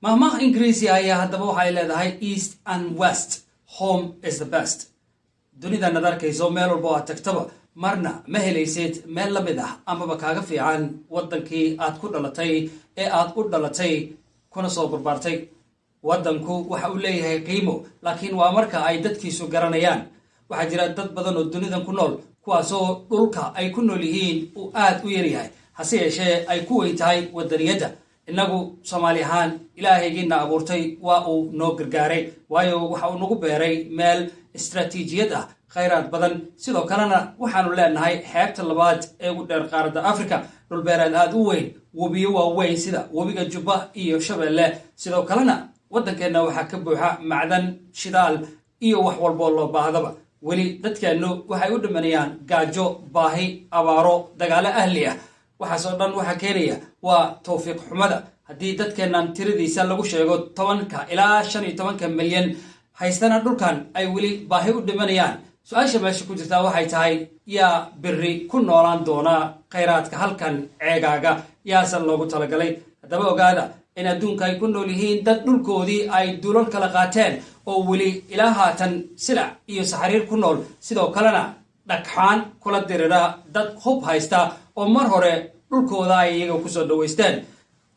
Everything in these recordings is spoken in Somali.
Mahmaah Ingiriisi ayaa haddaba waxay leedahay: "East and west, home is the best." Dunidan ad arkayso, meel walba oo aad tagtaba, marna ma helaysid meel la mid ah amaba kaaga fiican waddankii aad ku dhalatay ee aad u dhalatay kuna soo barbaartay. Waddanku waxa uu leeyahay qiimo, laakiin waa marka ay dadkiisu garanayaan. Waxaa jira dad badan oo dunidan ku nool, kuwaasoo dhulka ay ku nool yihiin uu aad u yaryahay, hase yeeshee ay ku weyn tahay waddaniyadda. Innagu Soomaali ahaan, Ilaahaygiina abuurtay waa uu noo gargaaray, waayo waxa uu nagu beeray meel istaraatiijiyad ah, khayraad badan. Sidoo kalena waxaanu leenahay xeebta labaad ee ugu dheer qaaradda Africa, dhulbeereed aada u weyn, webiyo waaweyn sida webiga Jubba iyo Shabeelle. Sidoo kalena waddankeenna waxaa ka buuxa macdan, shidaal iyo wax walboo loo baahdaba. Weli dadkeennu waxay u dhimanayaan gaajo, baahi, abaaro, dagaalo ahli ah. Waxaas oo dhan waxaa keenaya waa towfiiq xumada. Haddii dadkeennan tiradiisa lagu sheego 10-ka ilaa 15-ka milyan haystana dhulkan ay weli baahi u dhimanayaan, su-aasha meesha ku jirtaa waxay tahay: yaa beri ku noolaan doona khayraadka halkan ceegaaga? Yaasan loogu talagalay? Haddaba ogaada in adduunka ay ku nool yihiin dad dhulkoodii ay dulal kala qaateen oo weli ilaa haatan silac iyo saxariir ku nool, sidoo kalena dhagxaan kula dirira dad hub haysta oo mar hore dhulkooda ay iyaga kusoo dhawaysteen.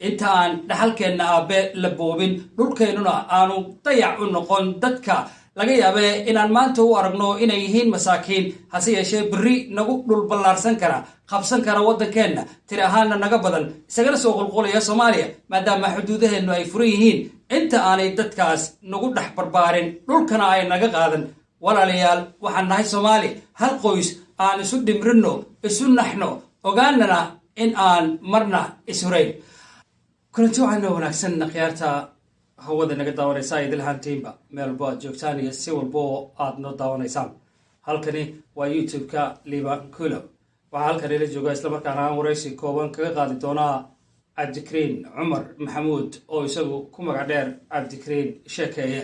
Inta aan dhaxalkeenna aabe la boobin, dhulkeennuna aanu dayac u noqon dadka laga yaabee inaan maanta u aragno inay yihiin masaakiin, hase yeeshee berri nagu dhul ballaarsan kara, qabsan kara waddankeenna, tiri ahaanna naga badan, isagana soo qulqulaya Soomaaliya maadaama xuduudaheennu ay furan yihiin. Inta aanay dadkaas nagu dhex barbaarin, dhulkana ay naga qaadan, walaalayaal, waxaan nahay Soomaali, hal qoys. Aan isu dhimrinno, isu naxno, ogaanana in aan marna ishurayn. Kulanti waxaana wanaagsan, khiyaarta hawada naga daawanaysa idil ahaantiinba, meel walbo aad joogtaan iyo si walbo aad noo daawanaysaan. Halkani waa YouTube-ka Liban Kulo. Waxaa halkan ila jooga, islamarkaana aan waraysi kooban kaga qaadi doonaa, Cabdikariin Cumar Maxamuud oo isagu ku magac dheer Cabdikariin Sheekeeye.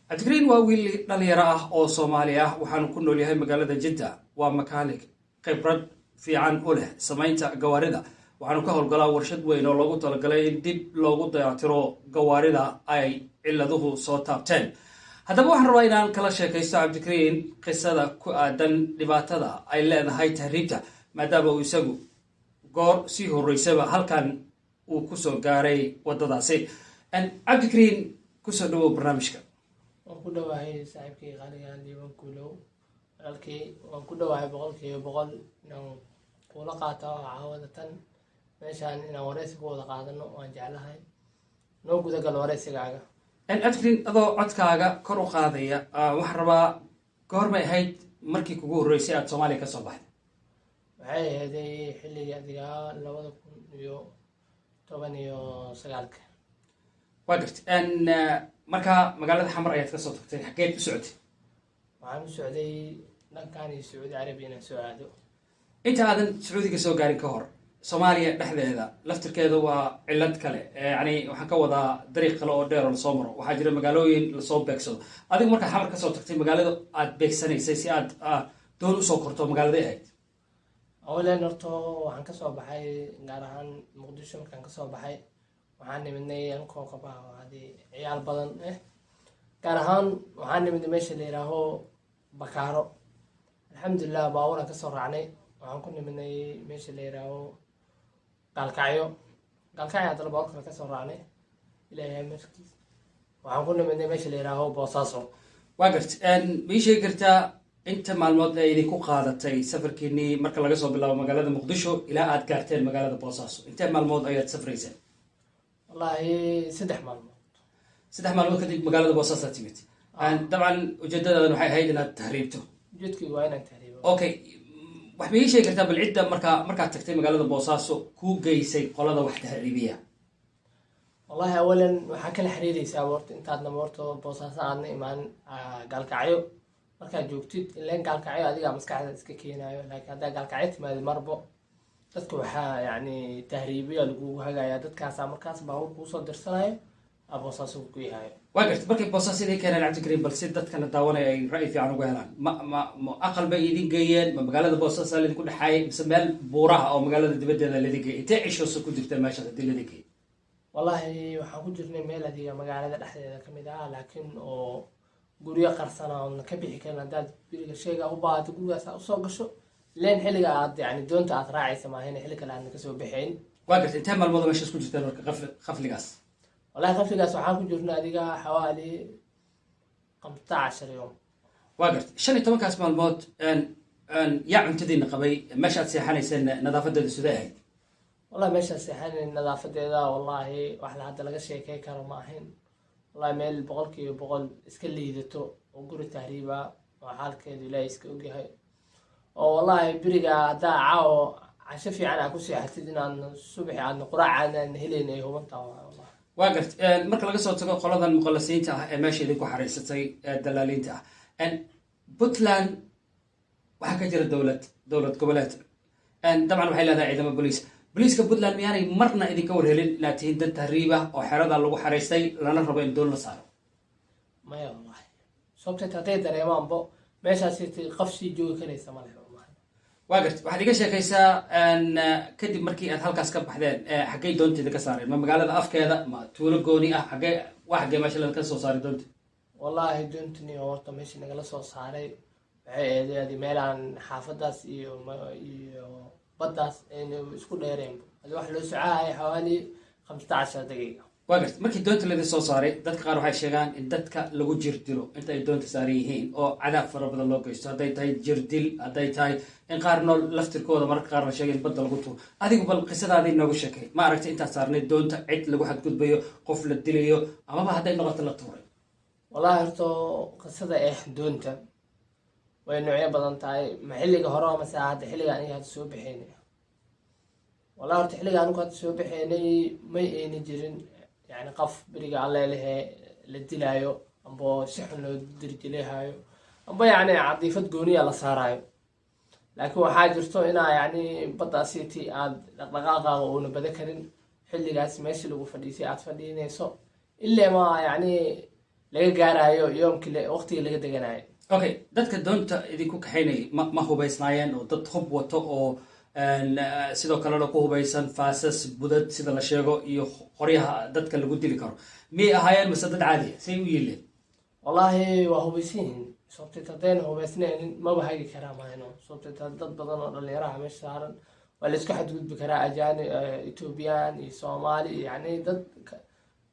Cabdikariin waa wiil dhalinyaro ah oo Soomaali ah, waxaanu ku nool yahay magaalada Jidda. Waa mechanic khibrad fiican u leh samaynta gawaarida. Waxaanu ka howlgalaa warshad weyn oo loogu talagalay in dib loogu dayactiro gawaarida ay ciladuhu soo taabteen. Haddaba waxaan rabaa inaan kala sheekaysto Cabdikariin qisada ku aadan dhibaatada ay leedahay tahriibta, maadaama uu isagu goor sii horreysaba halkan uu kusoo gaaray waddadaasi. Cabdikariin, kusoo dhawow barnaamijka. Waan ku dhawahay, saaxiibkay qaaliga Liiban Kuulow. Walaalkii, waan ku dhawahay 100% inaan kula qaato caawada tan meeshaan, inaan wareysi ku wada qaadano waan jeclahay. Noo gudagal wareysigaaga. Cabdikariin, adoo codkaaga kor u qaadaya, waxaan rabaa, goormay ahayd markii kugu horreysay aad Soomaaliya ka soo baxday? Waxay ahaday xilligii adigaa 2019-ka. Waa garta. Markaa magaalada Xamar ayaad kasoo tagtay, xaggeed u socotay? Waxaan u socday dhankan iyo Sacuudi Carabiya inaan soo aado. Inta aadan Sacuudiga soo gaarin ka hor, Soomaaliya dhexdeeda laftirkeeda waa cillad kale, yani waxaan ka wadaa dariiq kale oo dheer oo lasoo maro. Waxaa jira magaalooyin lasoo beegsado. Adigu markaad Xamar kasoo tagtay, magaalada aad beegsanaysay si aad doon usoo korto, magaaladay ahayd? Awalan horto waxaan kasoo baxay, gaar ahaan Muqdisho. Markaan kasoo baxay, waxaan nimidnay ankoo qaba hadii ciyaal badan gaar ahaan waxaan nimidnay meesha la yihaaho Bakaaro. Alxamdulilah, baabuuraan kasoo raacnay. Waxaan ku nimidnay meesha la yihaaho Gaalkacyo. Gaalkacyo haddana baabuur kale kasoo raacnay. Ilaahay markiis waxaan ku nimidnay meesha la yihaaho Boosaaso. Waa garta. Ma ii sheegi kartaa inta maalmood ay idinku qaadatay safarkiinii, marka laga soo bilaabo magaalada Muqdisho ilaa aad gaarteen magaalada Boosaaso? Intee maalmood ayaad safrayseen? Wallaahi, 3 maalmood. 3 maalmood kadib magaalada Boosaaso aad timid. Dabcan ujeedadadan waxay ahayd inaad tahriibto. Ujeedkaygu waa inaan tahriibo. Okay, wax ma ii sheegi kartaa bal cidda markaad tagtay magaalada Boosaaso kuu geysay qolada wax tahriibiya? Wallahi, awalan waxaa kala xiriireysaa horta intaadna horta Boosaaso aadna imaan, Gaalkacyo markaad joogtid. Ileen Gaalkacyo adigaa maskaxda iska keenayo, laakiin haddaa Gaalkacyo timaadid, marbo dadka waxaa yacni tahriibiya lagugu hagayaa. Dadkaasaa markaas baabuur kuusoo dirsanayo, aa Boosaaso ku yahayo. Waa garta. Markay Boosaaso idin keeneen, Cabdikariim, bal si dadkana daawanaya ay ra'yi fiican uga helaan, ma aqal bay idin geeyeen, ma magaalada Boosaaso laydinku dhexaayay, mise meel buuraha oo magaalada dibaddeeda laydin geeyay? Intee cishoosa ku jirta meeshaas haddii laydin geeyay? Wallaahi waxaan ku jirnay meel adiga magaalada dhexdeeda ka mid ah, laakiin oo guryo qarsana oona ka bixi karin. Haddaad beriga sheyga u baahato, gurigaas aad usoo gasho leen xilliga aad yani doonta aad raacaysa maahayna, xilli kale aadna kasoo baxayn. Waa gartay. Intee maalmood meesha isku jirteen marka qafligaas? Wallahi qafligaas waxaan ku jirnay adiga xawaali 15 yoom. Waa gartay. 15-kaas maalmood yaa cuntadiina qabay? Meesha aad seexanayseen nadaafadeedu sidee ahayd? Wallahi meeshaan seexanayn nadaafadeeda, wallahi wax la hadda laga sheekey karo ma ahayn. Wallahi meel 100% iska liidato oo guri tahriiba oo xaalkeedu Ilaahay iska ogyahay, oo wallahi beriga haddaa caawo casho fiican aa ku seexatid, inaan subaxi aadna quraac aadaan helayn ay hubantaa wallahi. Waa gartay. Marka laga soo tago qoladan muqallasiinta ah ee meesha idinku xariisatay ee dalaaliinta ah, Puntland waxaa ka jira dowlad goboleed. Dabcan waxay leedahay ciidamo booliis. Booliiska Puntland miyaanay marna idinka warhelin inaad tihiin dad tahriib ah oo xerada lagu xariistay, lana rabo in doon la saaro? Maya wallahi, sababteed hadday dareemaanbo meeshaasi qof sii joogi karaysa ma leh wallahi. Waa gartay. Waxaad iga sheekaysaa, kadib markii aad halkaas ka baxdeen, xaggay doonteeda ka saareen? Ma magaalada afkeeda, ma tuulo gooni ah? Xaggee waa, xaggee meesha laga soo saaray doonta? Wallaahi doontani horta meeshii nagala soo saaray waxay eeday meelaan xaafadaas iyo baddaas ayna isku dheereenbo. Adi waxa loo socaayay xawaali 15 daqiiqa. Waa gartay. Markii doonta laydin soo saaray, dadka qaar waxay sheegaan in dadka lagu jir dilo inta ay doonta saaran yihiin oo cadaab fara badan loo geysto, hadday tahay jirdil, hadday tahay in qaar nool laftirkooda mararka qaar la sheegay in badda lagu tuuro. Adigu bal qisadaadii noogu sheekay. Ma aragtay intaad saarnayd doonta cid lagu xadgudbayo, qof la dilayo, amaba hadday noqoto la tuuray? Wallahi horta qisada ah doonta way noocyo badan tahay. Ma xilliga hore mase hadda, xilliga aniga hadda soo baxaynay? Wallahi horta xilliga anigu hadda soo baxaynay may ayna jirin yani qof beriga alleelehe la dilaayo, amba si xun loo dirjilehayo, amba yacni cadiifad gooniya la saarayo. Laakiin waxaa jirto inaa yacni baddaasiti aad dhaqdhaqaaqaaga uuna bada karin xilligaas meeshii lagu fadhiisay aad fadhiinayso, ilaa ma yacni laga gaarayo yoomkii waqtigii laga deganayo. Okay, dadka doonta idinku kaxaynayay ma hubaysnaayeen oo dad hub wato oo sidoo kalena ku hubaysan faasas, budad sida la sheego, iyo qoryaha dadka lagu dili karo miyay ahaayeen, mise dad caadiya say u yiileen? Wallaahi waa hubaysan yihiin. Sababtay haddayna hubaysnayn maba hagi karaa mahayno. Sababtay dad badan oo dhalinyaraha meesha saaran waa la isku xadgudbi karaa. Ajaani Ethoobiyan iyo Soomaali, yani dad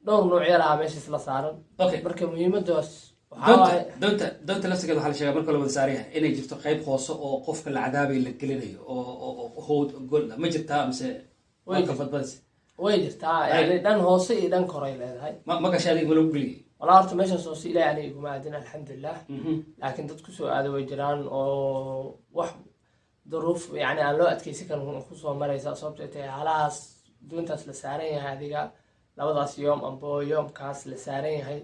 dhowr noocyo lahaa meesha isla saaran. Marka muhiimadaas waxaa waaye Doonta laftigeeda waxaa la sheegaa marka la wada saaran yahay inay jirto qayb hoose oo qofka la cadaabay la gelinayo oo howd gol ma jirtaa mise Way waa ka badbadis? Way jirtaa, yani dhan hoose iyo dhan koray leedahay. Ma gashay adiga? Ma lagu geliyay? Walaa horta meeshaas hoose Ilahay aniga iguma aadin, alxamdulilah. Laakiin dad kusoo aada way jiraan oo wax duruuf yani aan loo adkeysan karin kusoo maraysa. Sababtay tahay halahaas doontaas la saaran yahay adiga labadaas yoom amba yoomkaas la saaran yahay,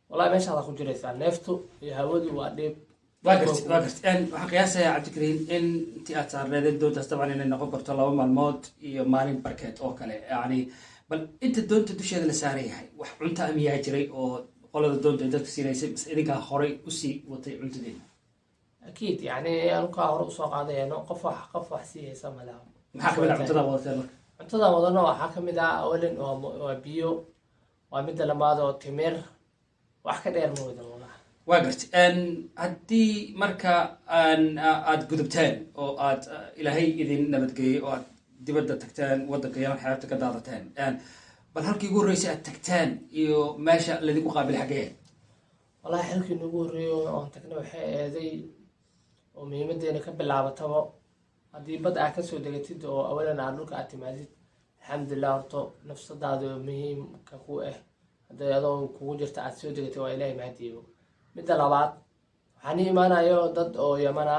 wallahi meeshaada ku jiraysaa, neeftu iyo hawadu waa dhib. Waa garti. Waxaan qiyaasayaa, Cabdikariim, in intii aad saarneedeen doontaas dabcan inay noqon karto 2 maalmood iyo maalin barkeed oo kale. Yani bal inta doonta dusheeda la saaran yahay, wax cunto ah miyaa jiray oo qolada doonta ay dadka siinaysay, mise idinkaa horay usii watay cuntadeena? Akiid, yani anukaa hore usoo qaadayano. Qof wax sii haysa malaha. Maxaa kamid ah cuntada wadateen marka? Cuntada wadano waxaa kamid ah, awalan waa biyo, waa midda labaad oo timir. Wax ka dheer ma wadan walahi. Waa garti. Haddii marka aad gudubteen oo aad Ilaahay idin nabadgeeyey oo aad dibadda tagteen, waddanka Yaman xeebta ka daadateen, bal halkii ugu horreysay aad tagteen iyo meesha laydinku qaabilay xaggee? Wallahi xilkii nagu horreeyo oon tagna waxay eeday oo muhiimadeena ka bilaabataba, haddii bad aad kasoo degatid oo awalan aad dhulka aad timaadid, alxamdulilah horto nafsadaada muhiimka ku ah hadday adoo kugu jirta aad soo degatay, waa Ilaahay mahadiibo. Midda labaad, waxaan ii imaanayo dad oo Yamana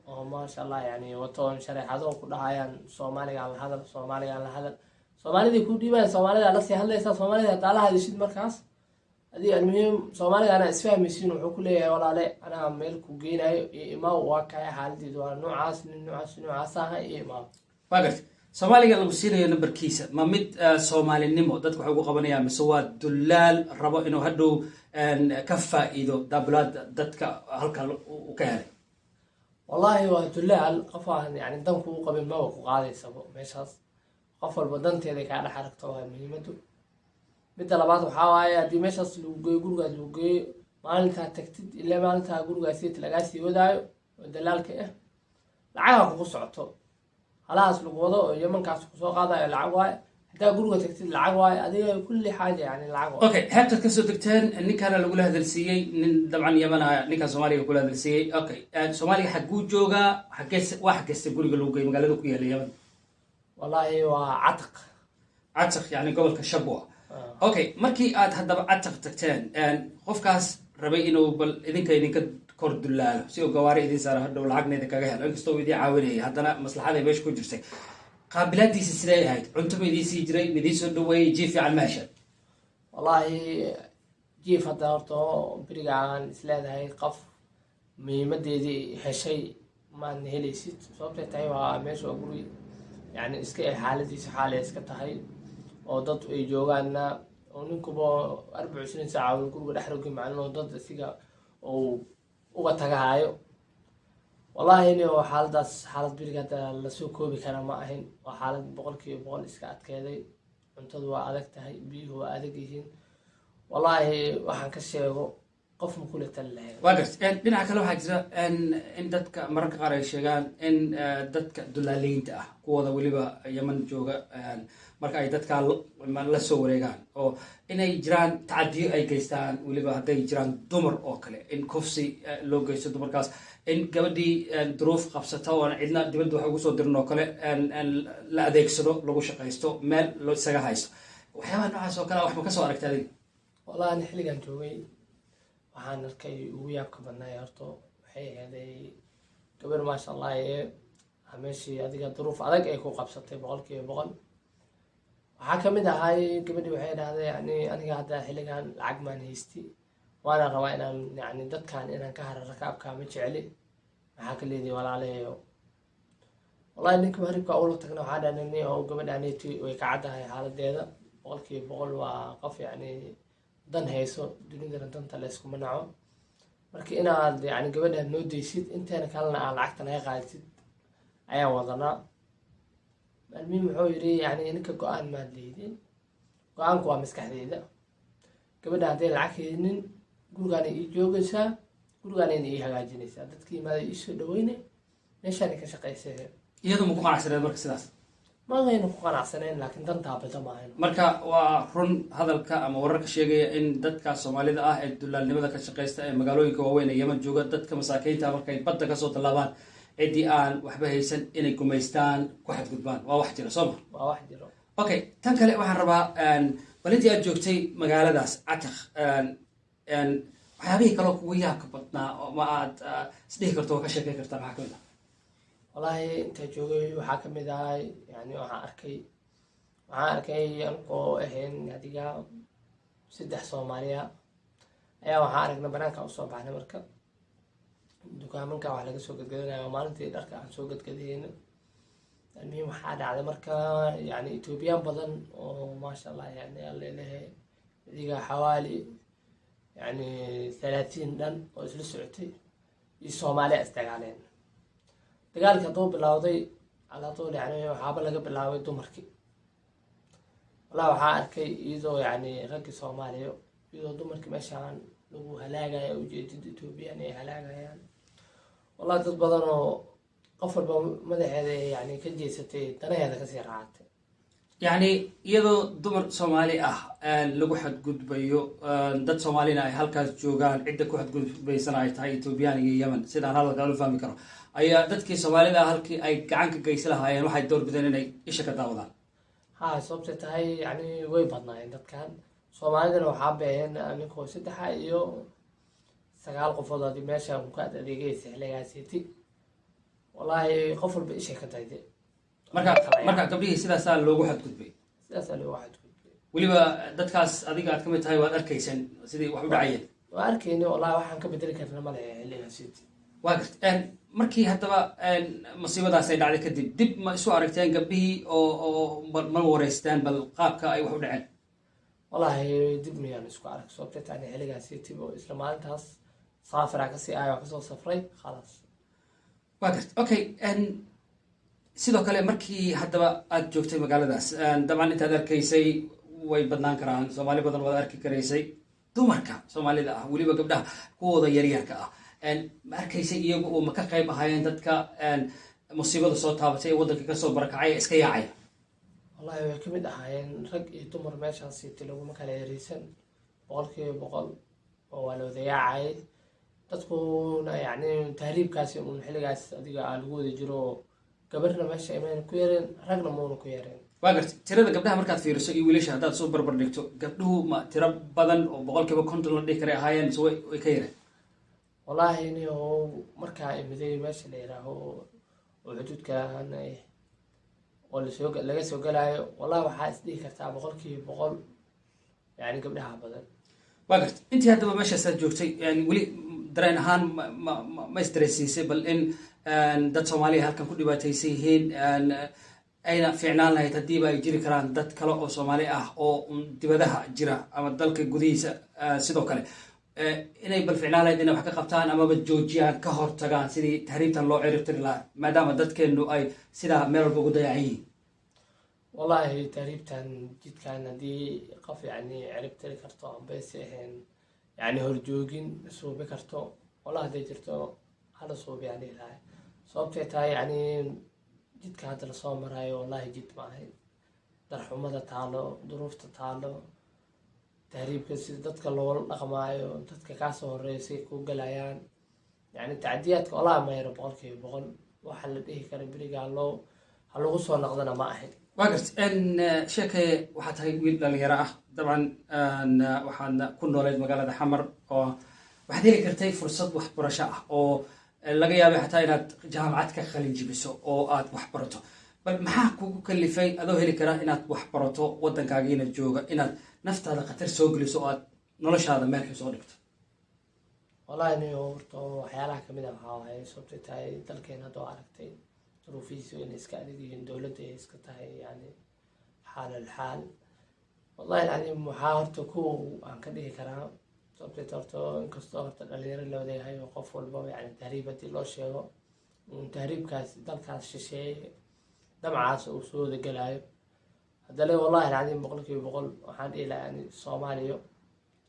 oo maasha Allah yani wato shareexado ku dhahayaan Soomaaliga aan la hadal, Soomaaliga aan la hadal. Soomaalidii ku dhiibayan, Soomaalida lasii hadlaysa. Soomaalida hadaa la hadishid markaas adiga almuhiim Soomaaliga anaa isfahmaysiin. Wuxuu ku leeyahay, walaale, anaa meel ku geynayo iyo imaaw, waa kaya xaaladeedu waa noocaas, nin noocaas noocaas aha, iyo imaaw. Waa garti. Soomaaliga lagu siinayo nambarkiisa ma mid Soomaalinimo dadka waxay ugu qabanayaan, mise waa dullaal rabo inuu hadhow ka faa'iido daabulaada dadka halka uu ka helay? Wallaahi waa dullaal. Qof aan yani dan kuu qabin maba ku qaadaysabo meeshaas. Qof walba danteeday kaa dhex aragto, waa muhiimadu. Midda labaad waxaa waaye, haddii meeshaas lagu geeyo, gurigaas lagu geeyo, maalintaa tagtid ilaa maalintaa gurigaas lagaa sii wadaayo oo dalaalka ah, lacagaa kugu socoto. Halahaas lagu wado oo Yemankaas kusoo qaadayo lacag waaye. Hadaa guriga tagtid lacag waaye, adiga kulli xaaja yani lacag waaye. Okay, xeebtaad kasoo degteen, ninkaana lagula hadalsiiyey, nin dabcan Yamana ninkan Soomaaliga kula hadalsiiyey. Okay, Soomaaliga xagguu joogaa? Xaggees waa xaggeeste guriga lagu geeyay magaalada ku yaala Yaman? Wallaahi waa Cataq. Cataq, yani gobolka Shabwa. Okay, markii aad haddaba Cataq tagteen, qofkaas rabay inuu bal idinka kor dullaalo si uu gawaari idin saaro, hadhow lacagna idinkaga helo, inkastoo uu idiin caawinayay, haddana maslaxaday meesha ku jirtay. Qaabilaadiisa sidee ahayd? Cunto ma idiin sii jiray? Ma idiin soo dhaweeyey? Jiif fiican ma heshaan? Wallaahi jiif hadda horta beriga aan isleedahay qof muhiimadeedii heshay maadna helaysid. Sababtay tahay waa meesha waa guri yani iska xaaladiisa xaalay iska tahay oo dad ay joogaanna, oo ninkuba 24 saaca uu guriga dhex rogi macalin oo dad isiga uu uga tagahayo. Wallaahi ni oo xaaladaas xaalad beriga hadda lasoo koobi kara ma ahin. Waa xaalad 100% iska adkeeday. Cuntadu waa adag tahay, biyuhu waa adag yihiin. Wallaahi waxaan ka sheego qof ma kula tali lahayn. Waa garta. Dhinaca kale waxaa jira in dadka mararka qaar ay sheegaan in dadka dulaaleynta ah, kuwooda weliba Yeman jooga, marka ay dadka la soo wareegaan oo inay jiraan tacadiyo ay geystaan, weliba hadday jiraan dumar oo kale, in kufsi loo geysto dumarkaas, in gabadhii duruuf qabsata oon cidna dibadda wax ugu soo dirin oo kale la adeegsado, lagu shaqaysto, meel loo isaga haysto, waxyaabaha noocaas oo kale. Wax ma ka soo aragta adiga? Wallahi ani xilligan joogay waxaan arkay ugu yaabka badnaay horta waxay ahaday gabar, maasha Allah, ee meeshii adiga duruuf adag ay ku qabsatay 100%. Waxaa kamid ahay gabadhii waxay dhahday, yani aniga hadda xilligan lacag maan haysti, waana rabaa inaan yani dadkan inaan ka hara, rakaabka ma jecli, maxaa ka leedahay walaalaheeyo? Wallahi ninka muharibka ula tagna waxaa dhahnay oo gabadhaaneti way ka caddahay xaaladeeda 100%, waa qof yani dan hayso, dunidana danta layskuma naco. Marka inaad yani gabadhaan noo deysid, inteena kalena aad lacagta naga qaadatid ayaan wadanaa. Almuhim wuxuu yidhi, yani ninka go-aan maad leydin, go-aanku waa maskaxdeyda. Gabadha hadday lacag haynin, gurigaana ii joogaysaa, gurigaanayna ii hagaajinaysaa, dadka yimaada ii soo dhaweynay, meeshaana ka shaqaysay. Iyadu ma ku qanacsaneed marka sidaas? Maadayna ku qanacsaneyn, laakiin dantaa bada maahayn. Marka waa run hadalka ama wararka sheegaya in dadka Soomaalida ah ee dulaalnimada ka shaqaysta ee magaalooyinka waaweyn ee Yeman jooga, dadka masaakiinta markay badda kasoo tallaabaan, ciddii aan waxba haysan inay gumaystaan, ku xadgudbaan, waa wax jira, soo ma? Waa wax jiro. Okay, tan kale waxaan rabaa, bal intii aad joogtay magaaladaas Cataq, waxyaabihii kaloo kugu yaabka badnaa oo ma aad isdhihi karto waa ka sheekey kartaa, maxaa kamid ah? Wallaahi intaa joogay waxaa kamid ahay, yani waxaan arkay anigoo ahayn adiga saddex Soomaaliya ayaa waxaan aragnay banaanka usoo baxnay. Marka dukaamanka wax laga soo gadgadanayo, maalintii dharka aan soo gadgadayna. Almuhim waxaa dhacday marka yani Ethioobiyaan badan oo maasha Allah, yani alelehe adiga xawaali yani 30 dhan oo isla socotay iyo Soomaaliya isdagaaleen. Dagaalkii hadduu bilowday calaa tuul, yani waxaaba laga bilaabay dumarkii. Wallahi waxaa arkay iyadoo yani raggii Soomaaliya, iyadoo dumarkii meeshaan lagu halaagayo, ujeedid Ethioobiyaan ay halaagayaan. Wallahi dad badan oo qof walba madaxeeda yani ka jeesatay, danaheeda kasii raacatay. Yacni iyadoo dumar Soomaali ah lagu xadgudbayo, dad Soomaalina ay halkaas joogaan, cidda ku xadgudbaysana ay tahay Ethoobiyan iyo Yemen, sidaan hadalka lu fahmi karo, ayaa dadkii Soomaalida halkii ay gacan ka geysan lahaayeen waxay door bideen inay isha ka daawadaan. Ha, sababtay tahay yani way badnaayeen dadkan Soomaalidana. Waxaa beeheen aninkoo saddexa iyo sagaal qofood adi meesha ku ad adeegaysa xilligaasiti. Wallaahi qof walba ishay ka dayday. Marka gabdhihii sidaasaa loogu xadgudbay? Sidaasaa loogu xadgudbay. Weliba dadkaas adiga aad ka mid tahay waad arkayseen sidii wax u dhacayeen? Waa arkayni wallahi, waxaan ka bedeli karna ma lehe xilligaasiti. Waa garta. Markii haddaba masiibadaas ay dhacday kadib, dib ma isu aragteen gabdhihii oo ma wareysteen bal qaabka ay wax u dhaceen? Wallaahi dib miyaan isku arag. Sababtay tahay xilligaasiti oo isla maalintaas saafiraa kasii ahay, waa kasoo safray, khalaas. Waa garta. Okay, sidoo kale markii haddaba aad joogtay magaaladaas, dabcan intaad arkaysay Way badnaan karaan, Soomaali badan waad arki karaysay. Dumarka Soomaalida ah, weliba gabdhaha kuwooda yaryarka ah, ma arkaysay iyagu oo ma ka qayb ahaayeen dadka musiibada soo taabatay ee waddanka kasoo barakacay ee iska yaacaya? Wallahi way ka mid ahaayeen, rag iyo dumar meeshaasi laguma kala yareysan, 100% oo waa la wada yaacayay. Dadkuna yacni tahriibkaasi uun xilligaas adiga aa lagu wada jiro, gabarna meesha imayna ku yareen, ragna muuna ku yareen. Waa gartay. Tirada gabdhaha markaad fiiriso iyo wiilasha haddaad soo barbar dhigto, gabdhuhu ma tiro badan oo 50% la dhihi karay ahaayeen mise way ka yareen? Wallaahi niyow, markaa imiday meesha la yihaaho oo xuduudkan oo lasoo laga soo galaayo, wallahi waxaa isdhihi kartaa 100% yani gabdhaha badan. Waa gartay. Intii haddaba meeshaasaad joogtay, yani weli dareen ahaan ma isdareensiisay bal in dad Soomaaliya halkan ku dhibaataysan yihiin, ayna fiicnaan lahayd haddiiba ay jiri karaan dad kale oo Soomaali ah oo dibadaha jira ama dalka gudihiisa sidoo kale, inay bal fiicnaan lahayd inay wax ka qabtaan amaba joojiyaan, ka hor tagaan sidii tahriibtan loo ciribtiri lahaa, maadaama dadkeennu ay sidaa meel walba ugu dayacan yihiin? Wallahi tahriibtan jidkan haddii qof yani ciribtiri karto amba si ahayn yani horjoogin suubi karto, wallahi hadday jirto hala suubi aan dhihi lahay. Sababtay tahay, yani jidka hadda lasoo maraayo wallahi jid ma ahayn. Darxumada taalo, duruufta taalo, tahriibka sida dadka loola dhaqmaayo, dadka kaasoo horeysay ku galayaan, yani tacdiyaadka wallahi ma yaro. 100% waxa la dhihi kara berigaa loo ha lagu soo noqdana ma ahayn. Waa garta. Sheekeye, waxaa tahay wiil dhalinyaro ah dabcan, waxaadna ku nooleed magaalada Xamar oo waxaad heli kartay fursad waxbarasho ah oo laga yaabay xataa inaad jaamacad ka qalin jibiso oo aad wax barato. Bal maxaa kugu kalifay, adoo heli kara inaad wax barato, waddankaagiina jooga, inaad naftaada khatar soo geliso oo aad noloshaada meel xun soo dhigto? Wallahi ni horta waxyaalaha kamid ah waxaa waaye, sababtay tahay dalkeena hadda oo aragtay duruufihiisu inay iska adag yihiin, dowladda ay iska tahay yani xaal al xaal. Wallahi alcadiim, waxaa horta ku aan ka dhihi karaa, sababtay tahay horta inkastoo horta dhalinyaro la wadayahay oo qof walbaba yani tahriib haddii loo sheego uun tahriibkaas dalkaas shisheeye damcaas uu soo wada gelaayo, haddana wallahi alcadiim 100% waxaan dhihi lahaa yani Soomaaliya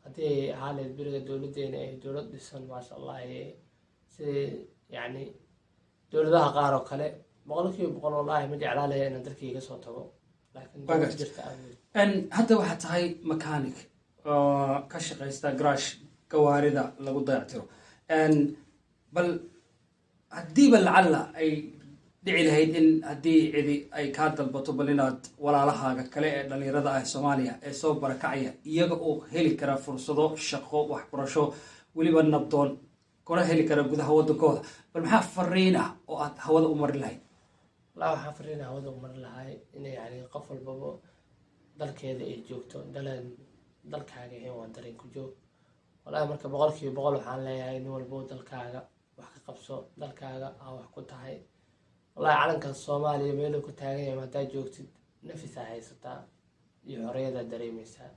haddii ay ahaa lahayd beriga dowladdeena ay dowlad dhisan, maasha Allah, sidii yani dowladaha qaar oo kale, 100% wallahi ma jeclaa lahay inaan dalkayga kasoo tago, laakiin Waa dowlad gartay. jirta awgeed. Hadda waxaad tahay mechanic oo ka shaqaysta garaash gawaarida lagu dayactiro. Bal haddiiba lacalla ay dhici lahayd in haddii cidi ay kaa dalbato, bal inaad walaalahaaga kale ee dhalinyarada ah ee Soomaaliya ee soo barakacaya, iyaga oo heli kara fursado shaqo, waxbarasho, weliba nabdoon kuna heli kara gudaha waddankooda, bal maxaa fariin ah oo aad hawada u marin lahayd? Wallahi waxaan fariin hawada u marin lahay inay yani qof walbaba dalkeeda ay joogto. Dalan dalkaaga ahayn waa dareen ku joog. Wallahi marka 100% waxaan leeyahay nin walbo dalkaaga wax ka qabso, dalkaaga aa wax ku tahay. Wallahi calanka Soomaaliya meeluu ku taagan yahay haddaad joogtid, nafisaa haysataa iyo xorriyadaa dareemeysaa.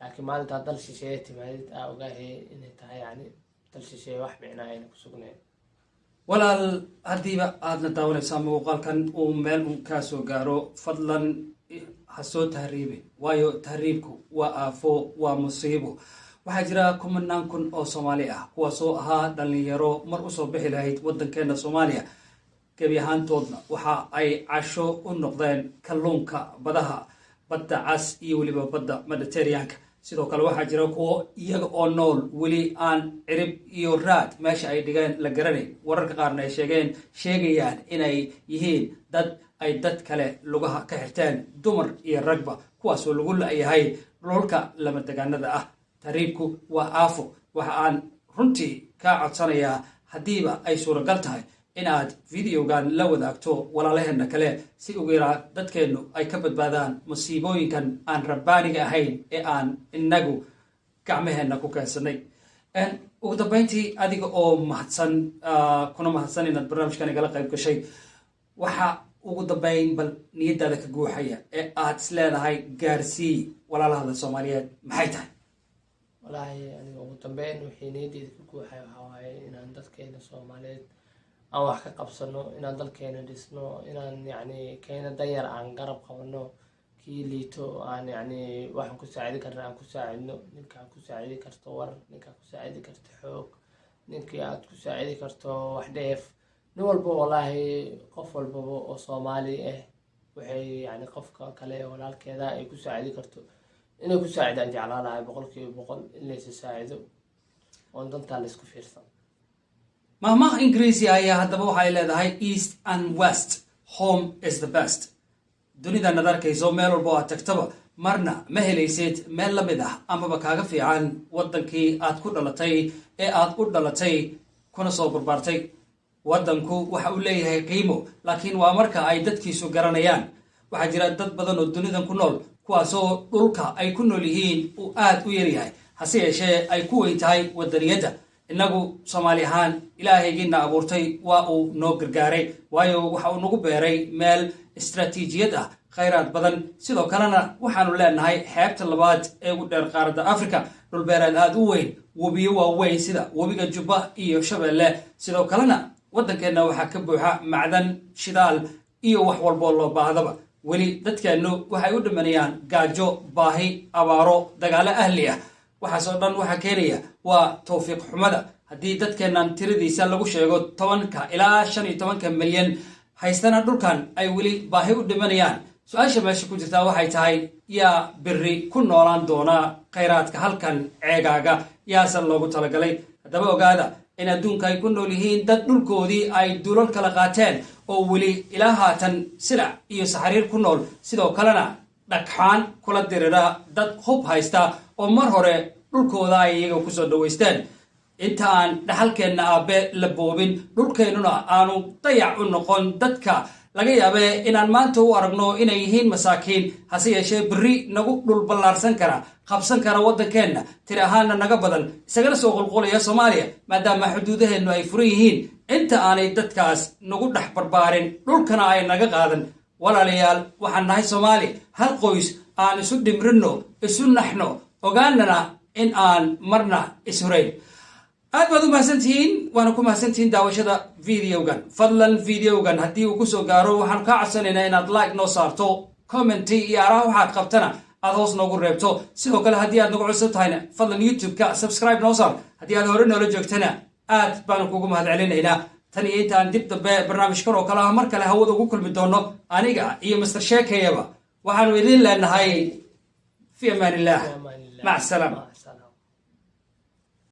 Laakiin maalintaa dal shisheeye timaadid, aa ogaahay inay tahay yani dal shisheeye wax micnaa ayna ku sugnayn. Walaal, haddiiba aadna daawanaysaa, muuqaalkan uu meel un kaa soo gaaro, fadlan ha soo tahriibin, waayo tahriibku waa aafo, waa musiibo. Waxaa jira kumanaan kun oo Soomaali ah kuwaasoo ahaa dhalinyaro mar usoo bixi lahayd waddankeena Soomaaliya. Gebi ahaantoodna waxa ay casho u noqdeen kalluunka badaha Badda Cas iyo weliba Badda Mediterraneanka. Sidoo kale waxaa jira kuwo iyaga oo nool weli aan cirib iyo raad meesha ay dhigeen la garanayn, wararka qaarna ay sheegayaan inay yihiin dad ay dad kale lugaha ka xirteen, dumar iyo ragba, kuwaasoo lagu la-yahay dhulalka lama degaanada ah. Tahriibku waa aafo. Waxa aan runtii kaa codsanayaa, haddiiba ay suuragal tahay, inaad videogan la wadaagto walaalaheenna kale si ugu yaraa dadkeennu ay ka badbaadaan musiibooyinkan aan rabbaaniga ahayn ee aan inagu gacmaheenna ku keensanay. Ugu dambeyntii, adiga oo mahadsan, kuna mahadsan inaad barnaamijkan igala qayb gashay, waxa ugu dambeyn bal niyadaada ka guuxaya ee aad is leedahay gaarsii walaalahada Soomaaliyeed maxay tahay? Wallaahi aniga ugu dambeyn wixii niyadeyda ka guuxay waxaa waaye inaan dadkeena Soomaaliyeed aan wax ka qabsano, inaan dalkeena dhisno, inaan yacni keena danyar aan garab qabano. Kii liito aan yani waxaan ku saacidi karna aan ku saacidno. Ninkaan ku saacidi karto war, ninkaan ku saacidi karto xoog, ninkii aad ku saacidi karto wax dheef, nin walba, wallaahi, qof walbaba oo Soomaali ah waxay yani qofka kale walaalkeeda ay ku saacidi karto inay ku saacidaan jeclaan lahay 100% in laysa saacido oon dantaa laysku fiirsan. Mahmaha Ingiriisi ayaa haddaba waxay leedahay, "East and west, home is the best." Dunidan ad arkayso, meel walba oo aad tagtaba, marna ma helaysid meel la mid ah amaba kaaga fiican waddankii aad ku dhalatay ee aad u dhalatay kuna soo barbaartay. Waddanku waxa uu leeyahay qiimo, laakiin waa marka ay dadkiisu garanayaan. Waxaa jira dad badan oo dunidan ku nool kuwaasoo dhulka ay ku nool yihiin uu aad u yaryahay, hase yeeshee ay ku weyn tahay waddaniyadda. Innagu Soomaali ahaan, Ilaahaygiina abuurtay waa uu noo gargaaray, waayo waxa uu nagu beeray meel istaraatiijiyad ah, khayraad badan. Sidoo kalena waxaanu leenahay xeebta labaad ee ugu dheer qaaradda Africa, dhulbeereed aad u weyn, webiyo waaweyn sida webiga Jubba iyo Shabeelle. Sidoo kalena waddankeenna waxaa ka buuxa macdan, shidaal iyo wax walboo loo baahdaba. Weli dadkeennu waxay u dhimanayaan gaajo, baahi, abaaro, dagaalo ahli ah. Waxaas oo dhan waxaa keenaya waa towfiiq xumada. Haddii dadkeennan tiradiisa lagu sheego 10-ka ilaa 15-ka milyan haystana dhulkan ay weli baahi u dhimanayaan, su-aasha meesha ku jirtaa waxay tahay, yaa biri ku noolaan doona khayraadka halkan ceegaaga? Yaase loogu talagalay? Haddaba ogaada in adduunka ay ku nool yihiin dad dhulkoodii ay dulal kala qaateen oo weli ilaa haatan silac iyo saxariir ku nool, sidoo kalena dhagxaan kula dirira dad hub haysta oo mar hore dhulkooda ay iyaga kusoo dhawaysteen. Inta aan dhaxalkeenna aabe la boobin, dhulkeennuna aanu dayac u noqon dadka laga yaabee inaan maanta u aragno inay yihiin masaakiin, hase yeeshee berri nagu dhul ballaarsan kara, qabsan kara waddankeenna, tiri ahaanna naga badan, isagana soo qulqulaya Soomaaliya maadaama xuduudaheennu ay furan yihiin. Inta aanay dadkaas nagu dhex barbaarin, dhulkana ay naga qaadan, walaalayaal, waxaan nahay Soomaali, hal qoys. Aan isu dhimrinno, isu naxno, ogaanana in aan marna ishurayn. Aad baad u mahadsantihiin, waana ku mahadsantihiin daawashada videogan. Fadlan videogan haddii uu kusoo gaaro, waxaanu kaa codsanaynaa inaad like noo saarto, comment iyo araha waxaad qabtana aad hoos noogu reebto. Sidoo kale haddii aad nagu cusub tahayna, fadlan YouTube-ka subscribe noo saar. Haddii aad hore noola joogtana, aad baanu kugu mahad celinaynaa. Tan iyo intaan dib dambe barnaamijkan oo kale ah mar kale hawada ugu kulmi doono, aniga iyo Master Sheekayaba waxaanu idiin leenahay fi amaan illah. Fi amaan illah. Mac asalaama. Mac.